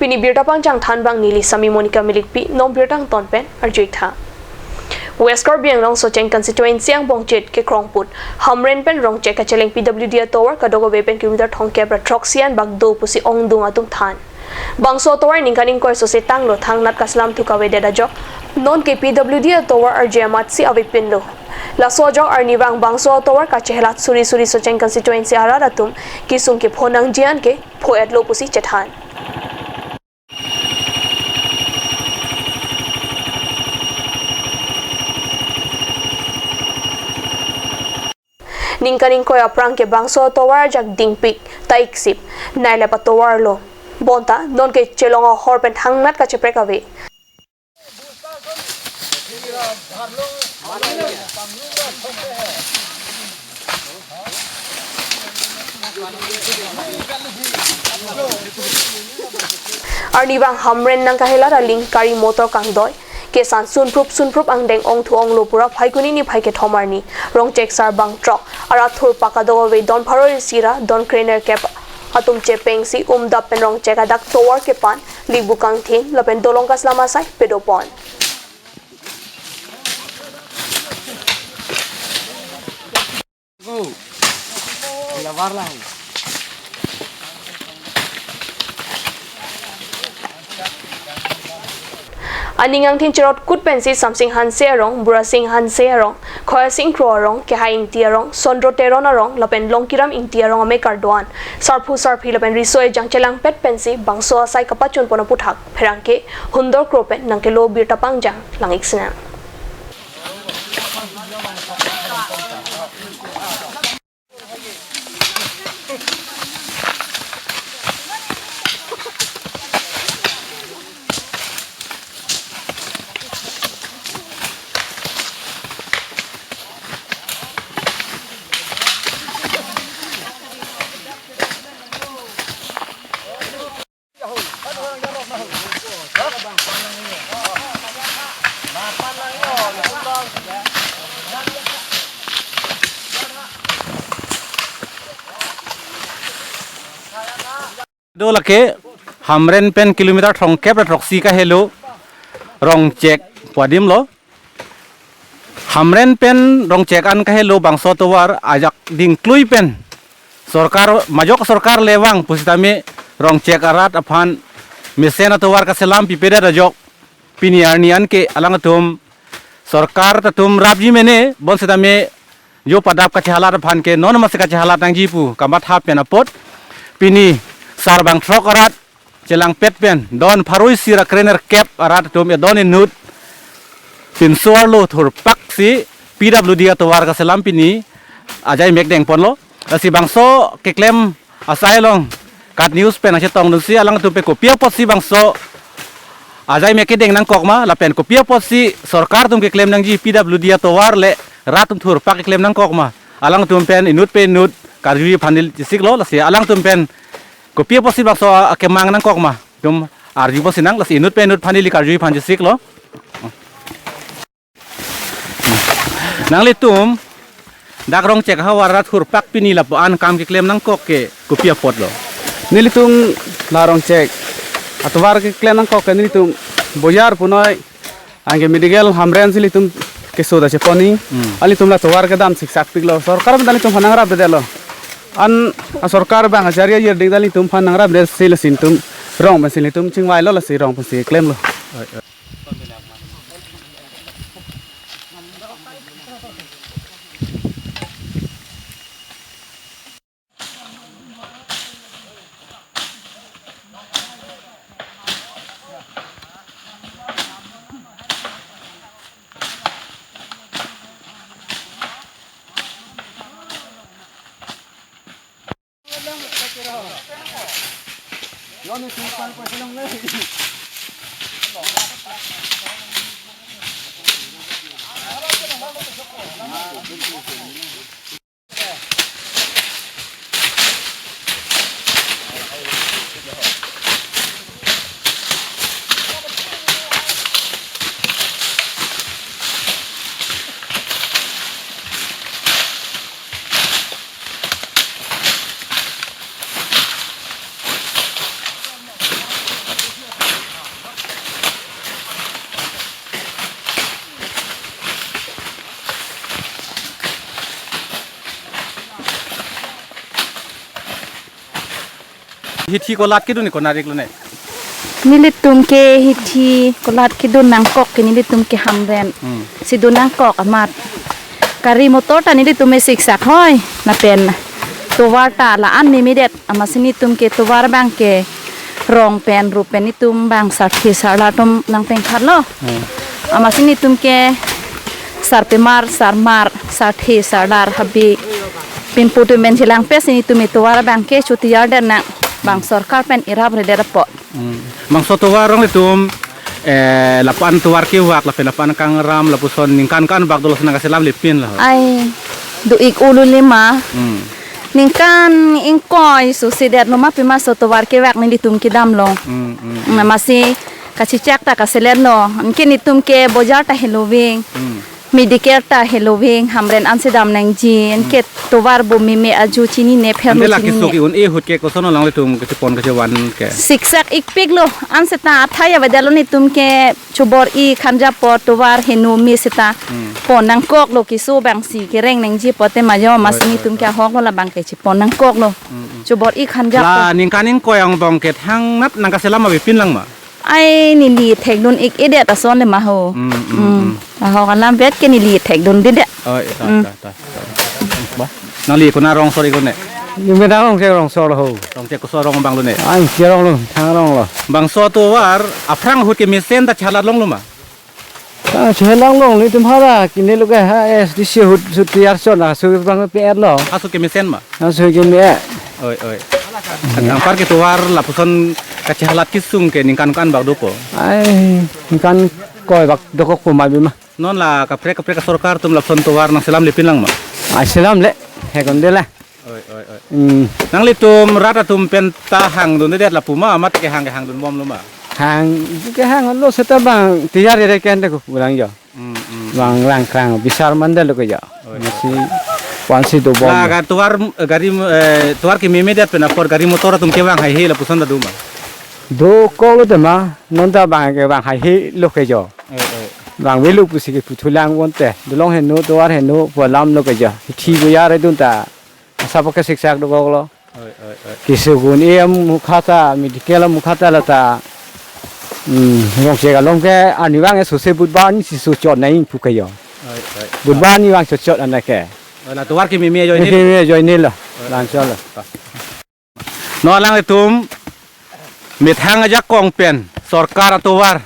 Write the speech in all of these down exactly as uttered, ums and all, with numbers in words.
Pini birta pangjang thanbang neli Sami Monica Milikpi, non birta angton pen arju-ik tha. West Karbi Anglong Socheng constituency angbong jet kekrongput Hamren pen Rongchek kacheleng P W D atovar kadokave pen kilometer thomkep ra throksi an bak do pusi ongdung atum than. Bangso atovar ningkan ingkoi sose tanglo thangnat kaselam thu kavedet ajok, nonke P W D atovar arje amatsi avepinlo. Laso ajok arnivang bangso atovar kachehelat suri suri Socheng constituency arat atum kesung kepho nangji anke pho-etlo pusi chethan. Ningkan ingkoi aphrang ke bangso atovar ajak dingpik ta iksip, nailep atovar lo. Bonta nonke chelong ahor pen thangnat kacheprek ave. Arnivang Hamren nangkahelat aling gari motor kangdoi kesan sunprup sunprup angdeng ongthu onglo pura Phaikuni niphai kethom arni Rongchek sarbang throk arat thurpak kadokave don pharo isi ra don krenerkep atum chepengsi umdap pen Rongchek adak tovar kepan, libu kangthin lapen dolong kaselam asai pedopon. Aning angthin cherot kut pensi Samsing Hanse arong, Burasing Hanse arong, Khoyasing Kro arong, Kehai Ingti arong, Sondro Teron arong lapen Longkiram Ingti arong amekar do-an sarpo sarpi lapen riso ejang chelangpet pensi bangso asai kapachunpon aputhak pherangke Hundor Kro pen nangkelo birta pangjang lang-ik sinang. Do lake Hamren pen kilometer thomkep ra throksi kahelo Rongchek pu adim lo. Hamren pen Rongchek an kahelo bangso tovar ajak dingklui pen sorkar, majok sorkar le vang pusitame Rongchek arat aphan mesen atovar kaselam pipedet ajok pini arni anke alangtum sorkar ta atum rapji mene, bonsitame jo padap kachehalat aphan ke non masi kachehalat nangji pu kamatha pen apot pini sarbang throk arat chelangpet pen don pharo isi ra krenerkep arat atum edon inut pinso arlo thurpaksi P W D atovar kaselam pini ajai mek dengponlo. Lasi bangso keklem asai along KAT News pen nangchetongdunsi alangtum pen kopi apotsi bangso ajai mek kedeng nangkok ma lapen kopi apotsi sorkar atum keklem nangji P W D atovar le rat atum thurpak keklem nangkok ma, alangtum pen inut pen inut karjuji aphan neli chesiklo. Lasi alangtum pen kopi apotsi bangso akemang nangkok ma atum arjupo sinang, lasi inut pen inut aphan neli karjuji aphan chesiklo. Nanglitum dak Rongchek ahavar arat thurpak pini lapu-an kam keklem nangkok ke kopi apotlo? Nelitum la Rongchek atovar keklem nangkok ke nelitum bojar punoi anke medical Hamren si nelitum keso ta cheponing. Hmm. Nelitum la tovar kedam siksak piklo. Sorkar pen nelitum aphan nangrapdetlo. An asorkar bang achari ajirding nelitum aphan nangrapdetsi lasi nelitum rong pensi nelitum chingvailo lasi rong pensi klemlo. Hithi kolat kedun ni konat-ik lone? Nelitum ke hithi kolat kedun nangkok ke nelitum ke Hamren. Hmm. Si dun nangkok amat. Gari motor ta nelitum me siksak hoi. Lapen tovar ta la-an memedet. Amatsi nelitum ke tovar abang ke rong pen rup pen nelitum bang sarthe sarlar atum nangpengkhatlo. Hmm. Amatsi nelitum ke sarpimar, sarmar, sarthe, sarlar, habe, pinpu atum pen chelangpet si nelitum atovar abang ke chotiyar det nang, bang sorkar pen irap redet apot. Hmm. Bangso tovar alanglitum, eh, lapu-an tovar kevak, lapen lapu-an kangram, lapuson ningkan ko-an bak dolo si nangkaselam lepin lo? Ai, do-ik ululima. Hmm. Ningkan ingkoi susi det lo ma, pima so tovar kevak nelitum kedam lo. Hmm, hmm, hmm. Amatsi kachechak ta kaselenlo. Anke nelitum ke bojar ta heloving. Hmm. Medical ta heloving, Hamren ansi dam nangji. Anke tovar bo meme aju chinine, pherlo. Ante la chinine. Keso ke-un-e ahut ke koson alanglitum kachepon kachevan ke? Siksak-ikpik lo. An seta athai avedetlo, nelitum ke chobor-i khanjapo, tovar heno me seta. Hmm. Pon nangkoklo, keso abang si kereng nangji pote ma jo, amatsi Oi, oi, nelitum ke oi. Ahok lo, labang ke chepon nangkoklo. Hmm, hmm. Chobor-i khanjapo. La ningkan ingkoi angbong ke thangnat nangkaselam avepin lang ma? Ai, neli thekdun-ik edet ason le ma ho. Hmm, hmm, Hmm. hmm. Ahok alam vet ke neli thekdundedet. Oh, iya, ta, Hmm. ta, ta, ta. Ba, nangli konat rong sor-ik lone? Ni medang rong ke rong sor ho. Rong ke koso rong abang lone? Ai, ke rong lo, thang rong lo. Bangso tovar aphrang ahut ke mesen ta chehalat longlo ma? Ah, chelang long nelitum hara, kini lo ke ha S D C ahut chotiyar chot, ah, so bang pe-et lo. Aso kemesen ma? Aso keme. Oi, oi. Anpar ke tovar lapuson kachehalat kesung ke ningkan ko-an bak dopo? Ai, ningkan koi bak dokok pu ma bima. Non la kaprek kaprek asorkar atum lapuson tovar nangselam lepin lang ma? Ai, selam le. Hekon de la. Oi, oi, oi. Hmm. Nanglitum rat atum pen ta hangdundedet lapu ma, amat kehang kehangdunbomlo ma? Hang, kehanglo seta bang tiyar ere ken de ko pulang jo. Hmm, hmm. Bang langkrang bisar mandal ko jo. Oi, oi. Amatsi ko-ansi dobom. La ka tovar, eh, gari, eh, tovar kememedet pen apor gari motor atum kevang haihe lapuson ta do ma? Dokoklo tema, non ta bang kevang haihe lo ke jo. Oi, oi. Bang velo pusi keputhulang bonte. Dolong heno, tovar heno, pu alam lo ke jo. Hithi bojar edun ta. Asap ke siksak dokoklo. Oi, oi, oi. Keso un-e amukha ta, medical amukha ta la ta. Hmm, rongchek along ke arnivang e sose budbar ni si so chot nangji pu ke jo. Oi, oi. Budbar arnivang chot chot an ke. Oi, la tovar kememe ajoine. Keme ajoine lo. Oi. Langsor lo. Non alanglitum methang ajakong pen sorkar atovar,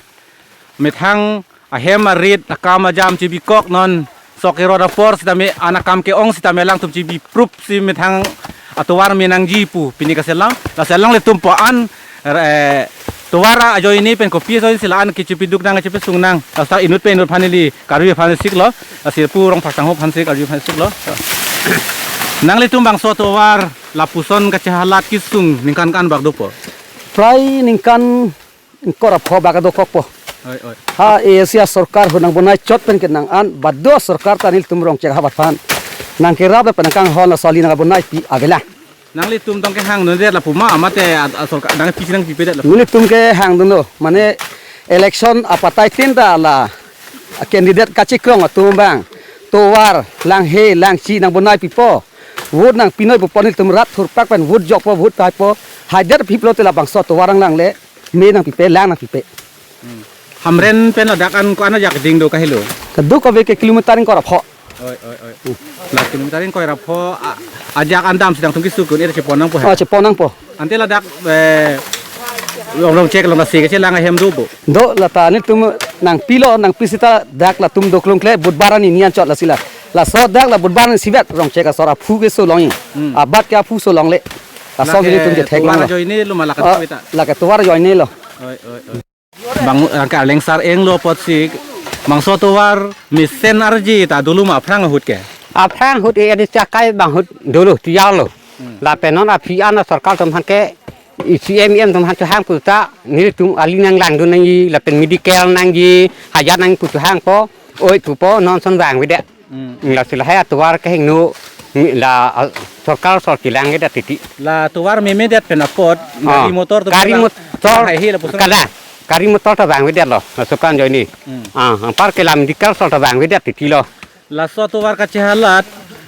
methang ahem arit akam ajam chebikok, non sok erot apor sitame, an akam ke-ong sitame alangtum chebi proof si methang atovar me nangji pu pini kaselam. Lasi alanglitum pu an, eh, tovar ajoine pen kopi ajoine si la-an kechepiduk nang, kechepesung nang. Lasi inut pen inut aphan neli karju aphan siklo. Lasi pu rong phak tangho aphan si karju aphan siklo. Nanglitum bangso tovar lapuson kachehalat kesung ningkan ko-an bak dopo? Prai ningkan ingkoi ra pho bak dokokpo. Oi, oi. Ha A S C asorkar ahut nangbonai chot pen ke nang-an, badu asorkar ta nelitum rongchek ahavar aphan nangkerap lapen nangkanghon, la soli nangbonaipi avelang. Nanglitum tong kehangdundedet lapu ma, mate a, a sorkar nangpisi nangpipedet lapu? Nelitum kehangdunlo, mane election apatai tin ta la candidate kachekrong atum bang tovar, langhe, langchi nangbonaipipo. Vote nangpinoi pupo, nelitum rat thurpak pen vote jokpo, vote paipo. Haidet piplo te labangso tovar nanglang le, me nangpipe, lang nangpipe. Hmm. Hamren pen ladak an ko-an ajak ding do kahelo? Kadokave ke kilometer ingkoi ra pho. Oi, oi, oi. Hmm. La kilometer ingkoi ra pho, a, ajak an dam si nangtum keso un-e chepon nangpo he? Oh, chepon nangpo. Ante ladak, eh, rong, rongchek along ta se kechelang ahem do bo? Do, la ta nelitum nangpilo, nangpi seta dak latum doklongkle, budbar arni ni an chot lasi la. Laso dak la budbar arni isivet rongchek asor aphu keso longji. Hmm. Abat ke aphu so longle. Laso lake nelitum ke thek tovar longlo. Ajoine lo ma lake Oh, tovar ta? Lake tovar ajoine lo. Oi, oi, oi. Bang, lake Arleng sar-eng lo apotsi, bangso tovar mesen arje ta dolo ma aphrang ahut ke? Aphrang ahut e adi chakai bang ahut dolo, tiyar lo. Hmm. Lapen non aphi an asorkar atum aphan ke, E C M, E M atum aphan chehang pu ta, nelitum ali nanglangdun nangji, lapen medical nangji, hajat nang pu chehangpo, oi pupo, non ason vangvedet. Hmm. Lasi lahai atovar kehingno, la, ah, sorkar asor kelangvedet titi. La tovar memedet pen apot, Ah. gari motor atum Gari kelang motor, haihe lapuson? Kada, gari motor ta vangvedetlo, la sorkar ajoine. Hmm. Ah, anpar ke la medical asor ta vangvedet titilo. Laso atovar kachehalat,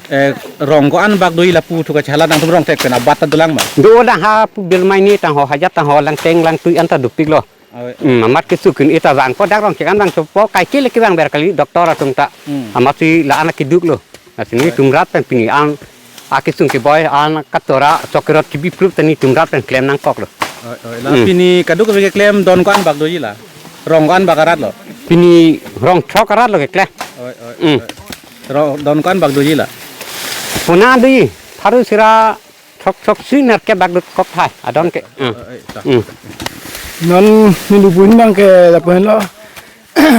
Eh, rong ko-an bak doji lapu thu kachehalat nangtum rong thek pen abat ta dolang ma? Do dang ha pu Birmai ni tang ho hajat tang ho Langteng Langtui anta dopik lo. Oi. Hmm, amat keso kun ita jang ko dak rong chekan bang chopo kai ke le kevang ber kali doctor atum ta. Hmm. Amat si la anak keduk lo. Lasi netum rat pen pini an akesung keboi an katora chokerot kebi prup ta netum rat pen klem nangkok lo. Oi, oi. La Hmm. pini kadokave keklem don ko-an bak doji la? Rong ko-an bak arat lo? Pini rong throk arat lo keklem. Oi, oi, Hmm. oi. Rong don ko-an bak doji la? Puna doji. Pharo sira throk throk si nerkep bak dut kok thai. Adon ke. Hmm. Oi, oi, ta. Hmm. Non neli pun bang ke lapen lo.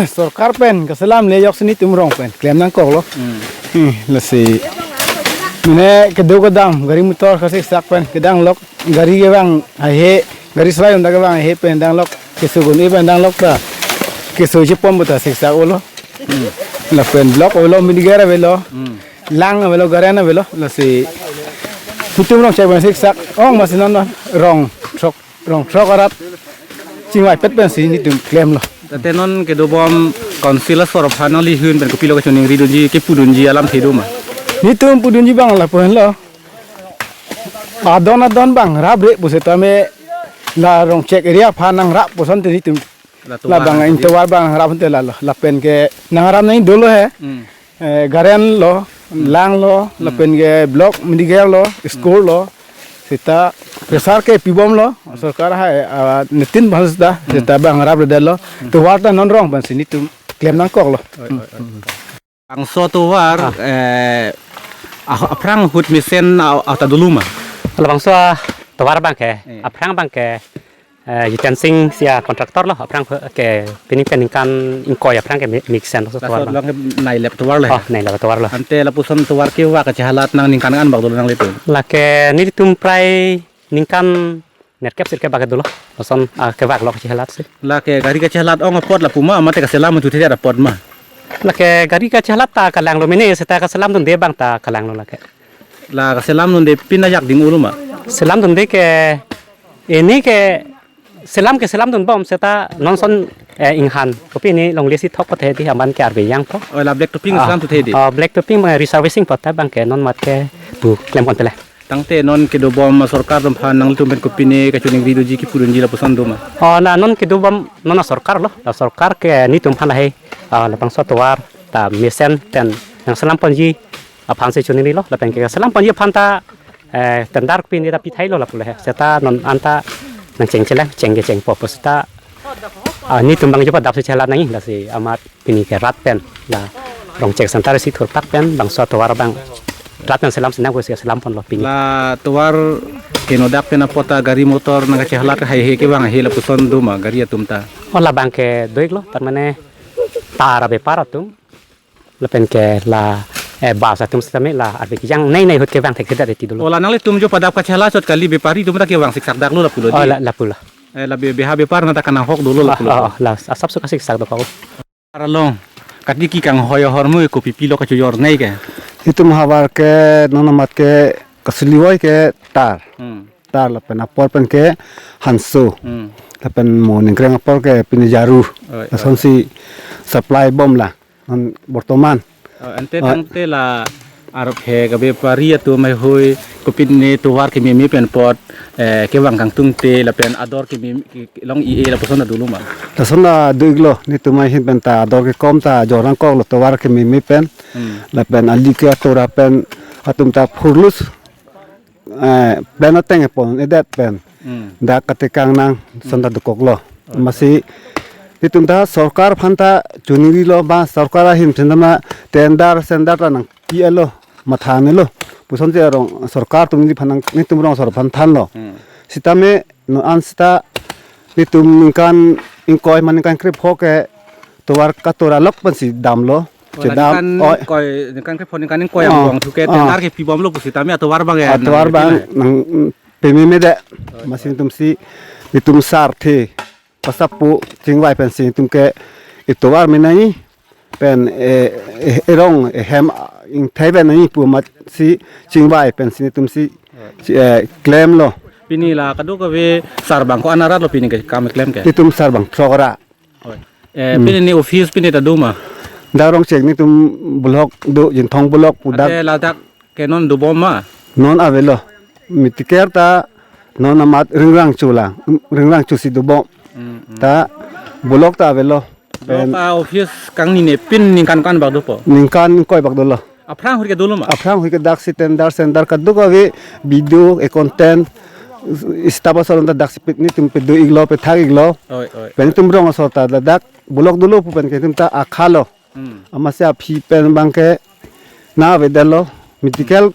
Sorkar pen kaselam le yok si netum rong pen klem nangkok lo. Hmm. Hmm, lasi. Mane kedo kedam gari motor kasiksak pen kedang lok gari kevang ahe gari serai unda kevang ahe pen dang lok keso gun e pen dang lok ta keso chepon buta siksak olo. Hmm. Lapen block avelo, miniger avelo, Hmm. lang avelo, garen avelo, lasi netum rong chek pen siksak ong masi non non rong throk rong throk arat chingvai pet pensi netum klem lo. Tate non kedobom council asor aphan nangli hun pen kopilo kachoningri dunji kepu dunji alamthe do ma? Netum pu dunji bang lapu henlo. Adon adon bang rap re pusitame la rong chek area aphan nangrap puson te netum. La La tovar bang nangji. Intovar bang nangrap te la lo. Lapen ke nangrap nangji dolo he. Hmm. Eh, garen lo, Hmm. lang lo, Hmm. lapen ke block, miniger lo, Hmm. school lo, seta pressure ke pibom lo, Hmm. sorkar hai, ah, netin bang seta, Hmm. seta bang rap redel lo, Hmm. tovar ta non rong pensi netum klem nangkok lo. Oi, oi, oi. Hmm. Bangso tovar, Ah. eh, ah, aphrang ahut mesen ah, ah, ta dolo ma? Labangso, ah, tovar bang ke, Eh. aphrang bang ke, eh, Jiten Sing sia contractor lo, aphrang ke pini pen ningkan ingkoi aphrang ke mi-, mesen lo so Laso tovar bang. Lang ke nailep tovar le. Oh, nailep tovar lo. Ante lapuson tovar kevak kachehalat nang ningkan an bak dolo nanglitum? Lake netum prai ningkan nerkep sirkep bak dolo. Lason, ah, kevak lo kachehalat si. Lake gari kachehalat ong apot lapu ma, mate kaselam thu the apot ma? Lake gari kachehalat ta kalang lo mene, seta kaselam dunde bang ta kalang lo lake. La kaselam dunde pin ajak ding ulu ma? Selam dunde ke ini ke selam ke selam dunbom seta non son, eh, inghan. Kopi ini longle si thok puthe di aman ke arve yang po. Oh, la black topping Ah, selam thu the di? Oh, black topping bang reserving pota bang ke non mat ke bu klem kon tele. Tangte non kedobom sorkar atum aphan nanglitum pen kopine kachoningri doji kepu dunji lapuson do ma? Oh, la non kedobom non sorkar lo. La sorkar ke netum aphan lahei. Ah, labangso tovar ta mesen pen nangselam ponji aphan si choningri lo, lapen ke selam ponji aphan ta, eh, tender pini ta pithai lo lapu le. Seta non anta nangcheng chelang, cheng ke chengpo pu seta, ah, netum bang jo padap si chelang nangji, lasi amat pini ke rat pen la rong chek center si thurpak pen bangso tovar bang rat pen selam senang kusi selam pon lo pini. La tovar kenodak pen apot ta gari motor nangkachehalat haihe kevang he lapuson do ma gari atum ta? Oh, labang ke do-ik lo, tarmane tar abepar atum lapen ke la, eh, bus atum sitame la arve kejang nei nei ahut kevang thekthedet ti dolo. Oh, la nanglitum jo padap kachehalat chot kali, bepari atum ta kevang siksak dak lo lapu lo Oh, di? La, lapu lo. Eh, la be, beha bepar nata kanahok dolo lapu lo. Oh, oh, la asap suka siksak dokok. Aralong, kati ki kanghoi ahormu kopi pilo kachojor nei ke? Itum havar ke non amat ke kasuliwoi ke tar. Hmm. Tar lapen apor pen ke hanso. Hmm. Lapen mo ningkreng apor ke pini jaru. Oi, oi. Lasonsi supply bom la. Non bortoman. Oh, ante Ah. tangte la arve ke bepari atum heihui kopine tovar kememe pen apot, eh, kevang kangtung te lapen ador kememe ke, ke long i-e lapuson ta dolo ma? Lason ta do-ik lo, netum ahin pen ta ador kekom ta jor nangkok lo tovar kememe pen. Hmm. Lapen ali ke atora pen atum ta phurlus, eh, plan ateng pon edet pen. Hmm. Dak katekang nang son ta dokok lo. Oh. Masi netum ta sorkar aphan ta choningri lo ba sorkar ahin pen ma tender sender ta nangpi-et lo, matha-et lo. Puson te rong sorkar atum neliphan nang, netum rong sorkar aphan than lo. Hmm. Sitame non an seta netum ningkan ingkoi ma ningkan krepho ke tovar katora lok pensi damlo. Oh, Chedam, ningkan oh. koi, ningkan krepho ningkan ingkoi Oh. angbong thu ke Oh. tender kepibom lo pusitame atovar bang ya, Atovar nang bang pila. nang, mm, pememe det. Oh, Masi oh. netumsi, netum sarthe pasapu chingvai pensi netum ke itovar menai pen, eh, eh, erong, eh, hem, ah, ingthai pen nai pu amatsi chingvai pensi netumsi, Oh. si, eh, klem lo. Pini la kadokave sar bang ko-an arat lo pini ke kam klem ke? Netum sar bang throk arat. Oi. Eh, Hmm. pini ne office pini ta do ma? Dak rong chek netum block do, Jinthong block pu dak. Ante ladak Ke non dobom ma? Non avelo. Medical ta non amat ringrang chulang, ringrang chusi dobom. Hmm, hmm. Ta bulok ta avelo. Pen Block a-office kangnine pin ningkan ko-an bak dopo? Ningkan ingkoi bak dolo. Aphrang hur ke dolo ma? Aphrang hur ke daksi tender center kadokave B D O, accountant, staff ason ta daksi pit netum pedo-iklo, pethak-iklo. Oi, oi. Pen netum rong asor ta ladak bulok dolo pu pen ke netum ta akhalo. Hmm. Amatsi aphi pen abang ke na avedetlo. Medical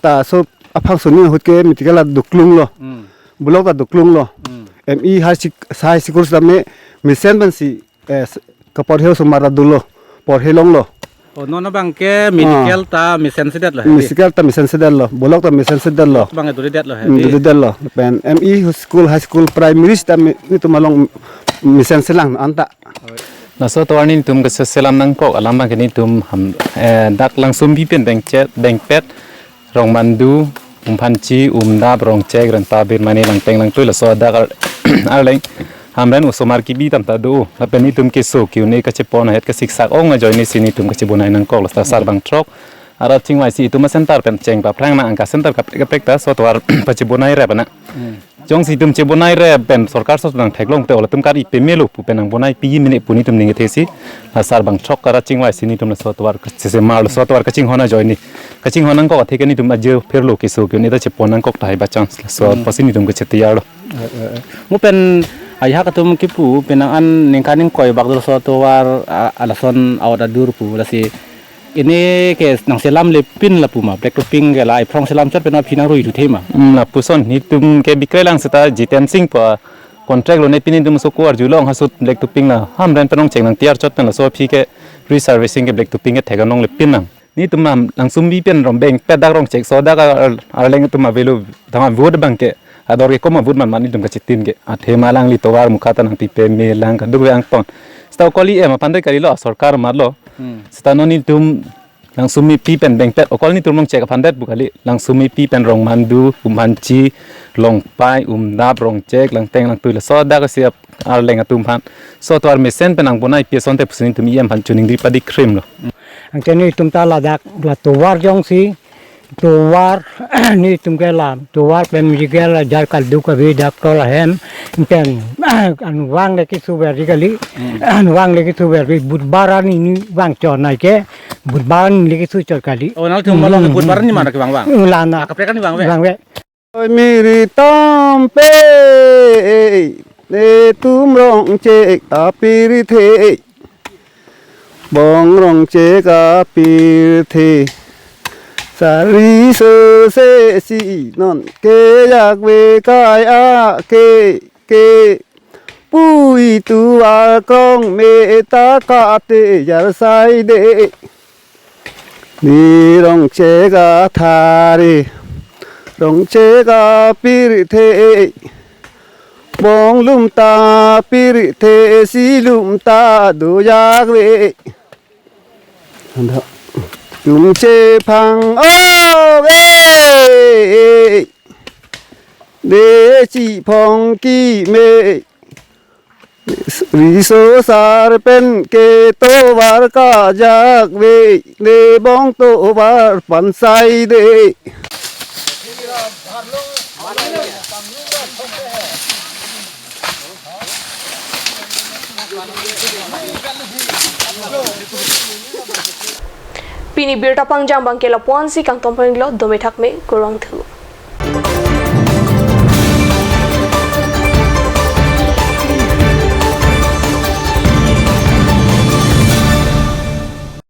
ta so aphrang soni ahut ke medical ta duklunglo. Hmm. Bulok ta duklunglo. Hmm. M E high sec-, high school sitame mesen pensi, eh, s-, kaporhe osomar ta dolo. Porhe longlo. Oh, non abang ke medical ta mesensedetlo he. Medical ta mesensedetlo. Bulok ta mesensedetlo. Abang ke duridetlo he. Hmm, duridetlo. Pen M E school, high school, primary sitame netum along mesenselang anta. Laso atovar netum keselam nangkok alam abang ke netum ham, eh, dak Langsumi pen Bengchet, Bengpet, Rongmandu, Umphanchi, Umdap, Rongchek, Renta, Birmani, Langteng, Langtui, laso dak Ar-, Arleng, Hamren osomar kebi tam ta do. Lapen netum keso ke-un-e kachepon ahet kasiksak ong ajoine si netum kachebonai nangkok, laso asar bangthrok arat chingvaisi itum a-center pen cheng paphrang nang, anke center kaprek kaprek ta laso atovar pachebonai rep nang. Hmm. Jongsi itum chebonai rep pen sorkar ason nangtheklong te, o latum kar-i pemelo pu pen nangbonai pi mene pu netum ning kethesi. Asar bangthrok arat chingvaisi netum laso atovar kachese mar, laso atovar kachinghon ajoine. Kachinghon nangkok athe ke netum ajo pherlo keso ke-un-e ta chepon nangkok tahai ba chance. Laso Hmm. apotsi netum kachetiyarlo. Eh, eh, eh. Mo pen ajahak atum kipu pen nang an ningkan ingkoi bak dolo laso atovar a-, alason a-ot adur pu, lasi ini ke nangselamle pin lapu ma, black topping ke la iphrong selam chot pen aphi nang ruithu the ma? Hmm, lapuson netum ke bikrelang seta Jiten Sing pu contract lone pin, netum so ko-arjulong hasut black topping la Hamren pen Rongchek nangtiyar chot pen laso aphi ke resurfacing ke black topping ke thek-an longle pin nang. Netum am Langsumi pen Rong Bengpet dak Rongchek so dak Ar-, Arleng atum avelo, tama vote abang ke ador ke kom avote man man netum kachitin ke. Athema alangli tovar mukha ta nangpipe melang kadokave angton. Seta okoli em aphan det kalilo, sorkar matlo. Hmm. Seta non netum Langsumipi pen Bengpet, okoli netum Rongchek aphan det pu kali. Langsumipi pen Rongmandu, Umhanchi, Longpai, Umdap, Rongchek, Langteng, Langtui laso dak si ap-, Arleng atum aphan laso atovar mesen pen nangbonai pi asonte pusi netum E M aphan choningri padi krim lo. Anke netum ta ladak la tovar jongsi, tovar netum ke la tovar pen medical ajar kalduk abi doctor ahem pen anvang le keso ver di kali. Hmm. Anvang le keso ver di, Budbar arni ni vang chot nai ke, Budbar arni le keso chot kali. Oh, nangtum malong ke Hmm. Budbar arni mana kevang vang? Hmm, lana. Akaprek arni vangve? Vangve. Oi, miri tampe, netum Rongchek apirthe, Bong Rongchek apirthe, sari sose si non kejak ve kai ake ke, pui tovar krong me ta kate jar sai de. Ne Rongchek athare, Rongchek apirthe, Bong lum ta pirthe, si lum ta dojak ve. Tum chephang ove, ne chiphong keme. Riso sar pen ke tovar kajak ve, ne Bong tovar pansai de. Pini birta pangjang abang ke lapu-an si kangton pon-iklo, dome thakme, kurvangthu.